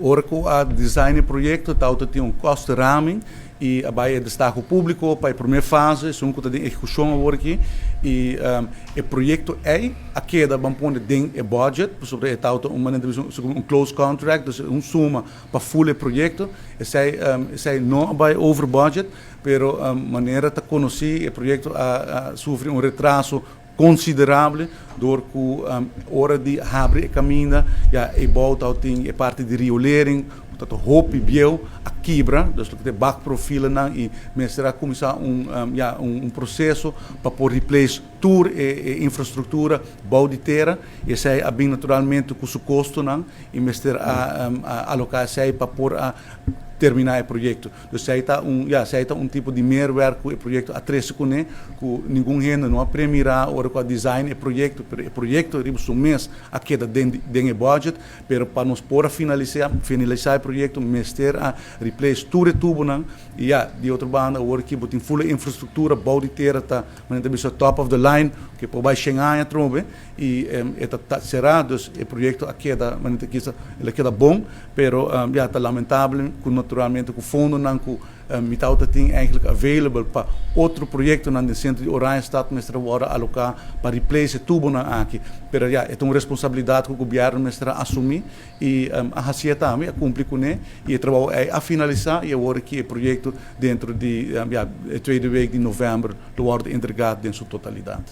Ora ku a design e proyekto tabata tin un kostenraming i a bai e destaho públiko pa e promé fase, esun ku ta den ehekushon awor aki, i e proyekto ei a keda ban pone den e budget pasobra e tabata un manera di bisa un close contract, dus un suma pa full e proyekto. Esei esei no a bai over budget, pero manera ta konosí e proyekto a sufri un retraso konsiderable dor ku ora di habri e kaminda ya e bou tabatin e parti di riolering ku ta hopi bieu a kibra, dus loke ta e bakprofilennan i mester a kuminsá un ya un proseso pa por replace tur e infrastruktura bou di tera i esei a bin naturalmente ku su kostonan i mester a aloká esei pa por a terminá e proyekto. Dus esei ta un, ya, esei ta un tipo di meerwerk ku e proyekto a trese kuné, ku ningun hende no a premirá ora ku a design e proyekto, pero e proyekto riba su mes a keda den den e budget, pero pa nos por a finalisá finalisá e proyekto mester a replace tur e tubonan i ya, di otro banda awor aki bo tin full e infrastruktura bou di tera ta manera ta bisa top of the line ku e por bai shen aña atrobe i e ta será, dus e proyekto a keda manera ta kisa el a keda bon. Pero ya ta lamentable cu naturalmente cu fondonan cu mi tawata tin eigenlijk available pa otro proyectonan den centro di Oranjestad mester a wordo aloca pa replace e tubonan aki. Pero ya e ta un responsabilidad cu gobierno mester a asumi y a hacié tambe, a cumpli cune y e trabao ey a finalisa y awor aki e proyecto dentro di ya e tweede week di november lo wordo entrega den su totalidad.